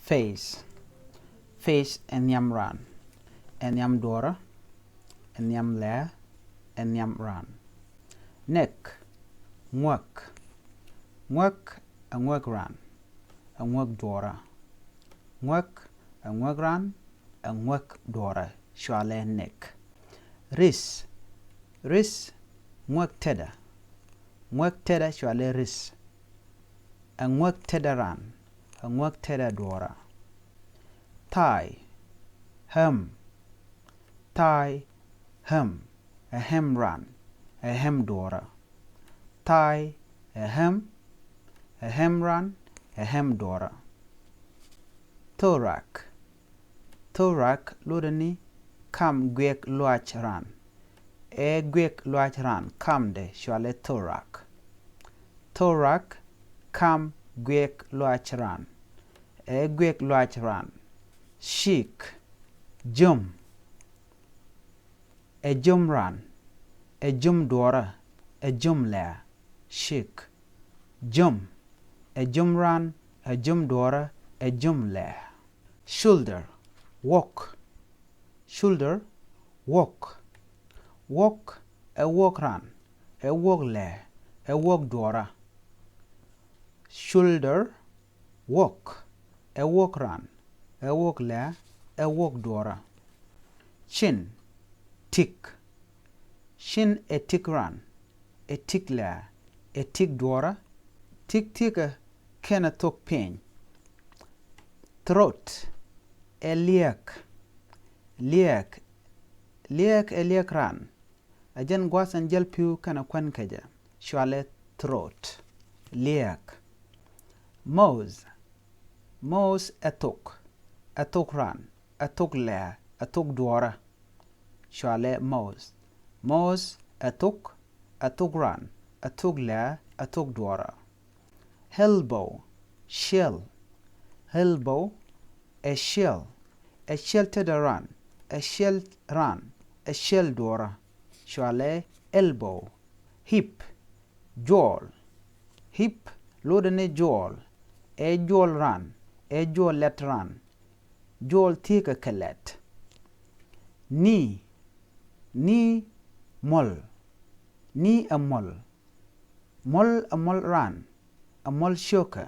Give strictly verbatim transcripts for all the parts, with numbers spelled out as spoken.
Face. Face ɛ nhiam raan. Ɛ nhiam duɔ̱ɔ̱rä. Ɛ nhiam lɛɛ. Ɛ nhiam raan. Neck. Ŋuäk. Ŋuäk ɛ ŋuäk raan. Ɛ ŋuäk duɔ̱ɔ̱rä. Ŋuäk ɛ ŋuäk raan. Ɛ ŋuäk duɔ̱ɔ̱rä. Cualɛ neck. Wrist. Wrist ŋuäk tetdä. Ŋuäk tetdä cualɛ wrist. Ɛ ŋuäk tetdä raan. Ɛ ŋuäk tetdä duɔ̱ɔ̱rä. Thigh. Hem. Thigh. Hem. Ɛ hem raan. Ɛ hem duɔ̱ɔ̱rä. Thigh. Ɛ hem. Ɛ hem raan. Ɛ hem duɔ̱ɔ̱rä. Thorax. Thorax lotdɛ ni kam guiɛk luaac raan. Ɛ guiɛk luaac raan kamdɛ cualɛ thorax. Thorax kam guiɛk luaac raan. Ɛ guiɛk luaac raan. Cheek. Jiöm. Ɛ jiöm raan. Ɛ jiöm duɔ̱ɔ̱rä. Ɛ jiöm lɛɛ. Cheek. Jiöm. Ɛ jiöm raan. Ɛ jiöm duɔ̱ɔ̱rä. Ɛ jiöm lɛɛ. Shoulder. Wuɔ̱k. Shoulder. Wuɔ̱k. Wuɔ̱k ɛ wuɔ̱k raan. Ɛ wuɔ̱k lɛɛ. Ɛ wuɔ̱k duɔ̱ɔ̱rä. Shoulder. Wuɔ̱k. Ɛ wuɔ̱k raan. Ɛ wuɔ̱k lɛɛ. Ɛ wuɔ̱k duɔ̱ɔ̱rä. Chin. Tik. Chin ɛ tik raan. Ɛ tik lɛɛ. Ɛ tik duɔ̱ɔ̱rä. Tik tikä kɛnɛ thok piny. Throat. Ɛ liɛɛk. Liɛɛk. Liɛɛk ɛ liɛɛk raan. Ɛ jɛn gua̱a̱th ɛn jäl pi̱w kɛnɛ kuän kɛ jɛ. Cualɛ throat. Liɛɛk. Mouth. Mouth ɛ thok. Ɛ thok raan. Ɛ thok lɛɛ. Ɛ thok duɔ̱ɔ̱rä. Cualɛ mouth. Mouth ɛ thok. Ɛ thok raan. Ɛ thok lɛɛ. Ɛ thok duɔ̱ɔ̱rä. Elbow. Ciɛl. Elbow. Ɛ ciɛl. Ɛ ciɛl tetdä raan. Ɛ ciɛl raan. Ɛ ciɛl duɔ̱ɔ̱rä. Cualɛ elbow. Hip. Juɔl. Hip lotdɛ ni juɔl. Ɛ juɔl raan. Ɛ juɔl lɛt raan. Juɔl thieekä kɛ lɛt. Knee. Knee muɔl. Knee ɛ muɔl. Muɔl ɛ muɔl raan. Ɛ muɔl cio̱kä.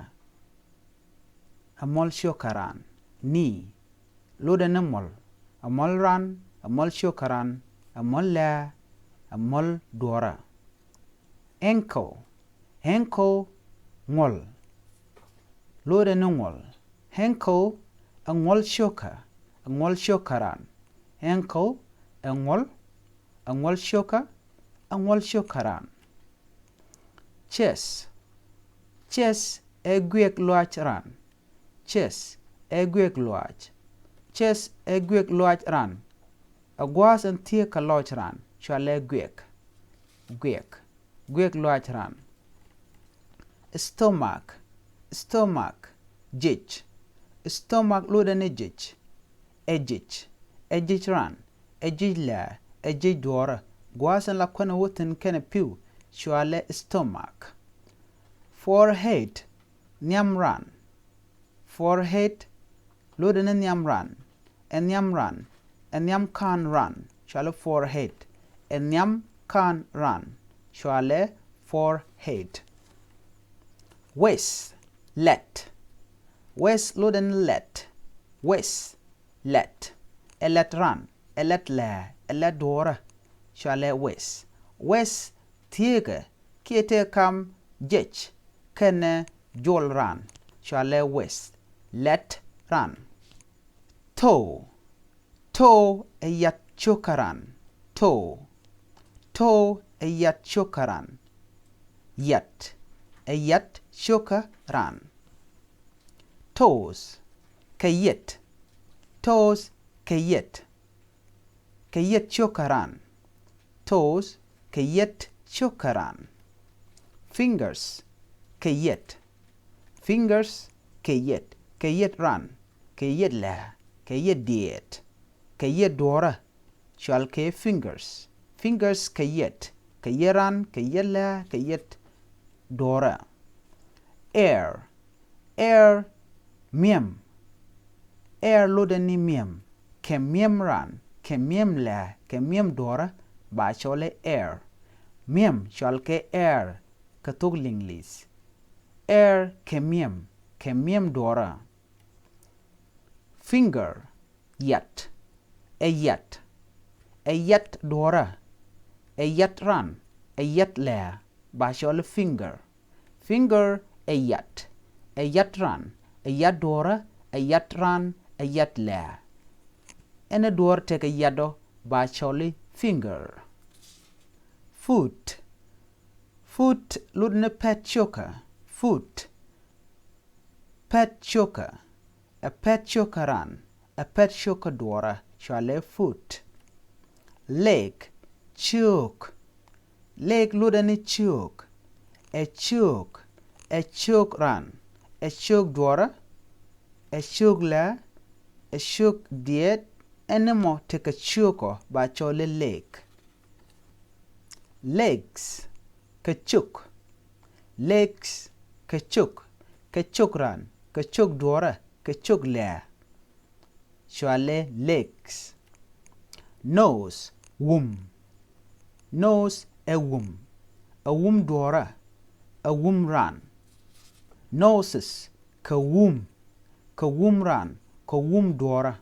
Ɛ muɔl cio̱kä raan. Knee. Lotdɛ ni muɔl. Ɛ muɔl raan. Ɛ muɔl cio̱kä raan. Ɛ muɔl lɛɛ. Ɛ muɔl duɔ̱ɔ̱rä. Ankle. Ankle ŋuɔl. Lotdɛ ni ŋuɔl. Ankle ɛ ŋuɔl cio̱kä. Ɛ ŋuɔl cio̱kä raan. Ankle ɛ ŋuɔl. Ɛ ŋuɔl cio̱kä. Ɛ ŋuɔl cio̱kä raan. Chest. Chest ɛ guiɛk luaac raan. Chest ɛ guiɛk luaac. Chest ɛ guiɛk luaac raan. Ɛ gua̱a̱th ɛn thieekä lɔc raan. Cualɛ guiɛk. Guiɛk. Guiɛk luaac raan. Stomach. Stomach. Jic. Stomach lotdɛ ni jic. Ɛ jic. Ɛ jic raan. Ɛ jic lɛɛ. Ɛ jic duɔ̱ɔ̱rä. Gua̱a̱th ɛn la kuänɛ wä thi̱n kɛnɛ pi̱w. Cualɛ stomach. Forehead. Nhiam raan. Forehead lotdɛ ni nhiam raan. Ɛ nhiam raan. Ɛ nhiam ka̱a̱n raan. Cualɛ forehead. Ɛ nhiam ka̱a̱n raan. Cualɛ forehead. Waist. Lɛt. Waist lotdɛ ni lɛt. Waist. Lɛt. Ɛ lɛt raan. Ɛ lɛt lɛɛ. Ɛ lɛt duɔ̱ɔ̱rä. Cualɛ waist. Waist thieekä kiɛ tëë kam jic kɛnɛ juɔl raan. Cualɛ waist. Lɛt raan. Toe. Toe ɛ yat cio̱kä raan. Toe. Toe ɛ yat cio̱kä raan. Yat. Ɛ yat cio̱kä raan. Toes. Kɛ yet. Toes kɛ yet. Kɛ yet cio̱kä raan. Toes kɛ yet cio̱kä raan. Fingers. Kɛ yet. Fingers kɛ yet. Kɛ yet raan. Kɛ yet lɛɛ. Kɛ yet diɛɛt. Kɛ yet duɔ̱ɔ̱rä. Cual kɛ fingers. Fingers kɛ yet. Kɛ yet raan, kɛ yet lɛɛ, kɛ yet duɔ̱ɔ̱rä. Air. Air mi̱em. Air lotdɛ ni mi̱em. Kɛ mi̱em ran, kɛ mi̱em lɛ̱̈ɛ̱̈, kɛ mi̱em duɔ̱ɔ̱rä, ba cɔl i̱ air. Mi̱em cɔal kɛ air kɛ thok Liŋli̱th. Air kɛ mi̱em, kɛ mi̱em duɔ̱ɔ̱rä. Finger, yat. Ɛ yat. Ɛ yat duɔ̱ɔ̱rä. Ɛ yat ran. Ɛ yat lɛ̱̈ɛ̱̈, ba cɔl i̱ finger. Finger ɛ yat. Ɛ yat ran. Ɛ yat duɔ̱ɔ̱rä. Ɛ yat ran. Ɛ yat lɛ̱̈ɛ̱̈. Ɛn ɛ duɔ̱ɔ̱r tekɛ yat ɔ, ba cɔl i̱ finger. Foot. Foot lotdɛ ni pɛt cio̱kä. Foot. Pɛt cio̱kä. Ɛ pɛt cio̱kä ran. Ɛ pɛt cio̱kä duɔ̱ɔ̱rä, cɔal i̱ foot. Leg, ciöök. Leg lotdɛ ni ciöök. Ɛ ciöök. Ɛ ciöök ran. Ɛ ciöök duɔ̱ɔ̱rä. Ɛ ciöök lɛ̱̈ɛ̱̈. Ɛ ciöök diɛɛt. Ɛn ɛmɔ tekɛ ciöök ɔ, ba cɔl i̱ leg. Legs, kɛ ciök. Legs, kɛ ciök. Kɛ ciök ran. Kɛ ciök duɔ̱ɔ̱rä. Kɛ ciök lɛ̱̈ɛ̱̈, cɔal i̱ legs. Nose, wum. Nose ɛ wum. Ɛ wum duɔ̱ɔ̱rä. Ɛ wum ran. Noses, kɛ wum. Kɛ wum ran. Kɛ wum duɔ̱ɔ̱rä.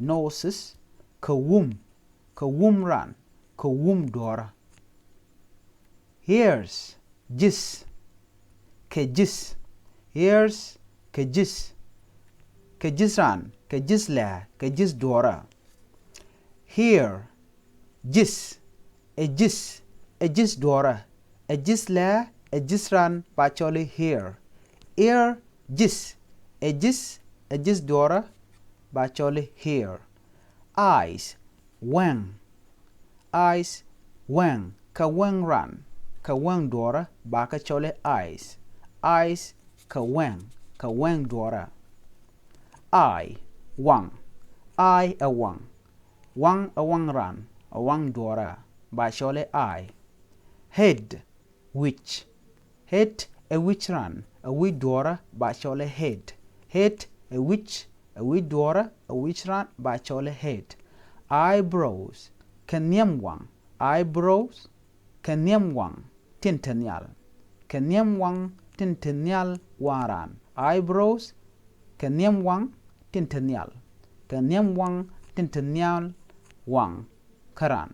Noses, kɛ wum. Kɛ wum ran. Kɛ wum duɔ̱ɔ̱rä. Ears, ji̱th. Kɛ ji̱th. Ears, kɛ ji̱th. Kɛ ji̱th ran. Kɛ ji̱th lɛ̱̈ɛ̱̈. Kɛ ji̱th duɔ̱ɔ̱rä. Ear, ji̱th. Ɛ ji̱th. Ɛ ji̱th duɔ̱ɔ̱rä. Ɛ ji̱th lɛ̱̈ɛ̱̈. Ɛ ji̱th ran, ba cɔl i̱ ear. Ear, ji̱th. Ɛ ji̱th. Ɛ ji̱th duɔ̱ɔ̱rä, ba cɔl i̱ ear. Eyes, wɛŋ. Eyes, wɛŋ. Kɛ wɛŋ ran. Kɛ wɛŋ duɔ̱ɔ̱rä, ba kɛ cɔl i̱ eyes. Eyes, kɛ wɛŋ. Kɛ wɛŋ duɔ̱ɔ̱rä. Eye, waŋ. Eye ɛ waŋ. Waŋ ɛ waŋ ran. Ɛ waŋ duɔ̱ɔ̱rä, ba cɔl i̱ eye. Head, wi̱c. Head ɛ wi̱c ran. Ɛ wi̱c duɔ̱ɔ̱rä, ba cɔl i̱ head. Head ɛ wi̱c. Ɛ wi̱c duɔ̱ɔ̱rä. Ɛ wi̱c ran, ba cɔl i̱ head. Eyebrows, kɛ nhiam waŋ. Eyebrows, kɛ nhiam waŋ tin te nhial. Kɛ nhiam waŋ tin te nhial waŋ ran. Eyebrows, kɛ nhiam waŋ tin te nhial. Kɛ nhiam waŋ tin te nhial waŋ kä ran.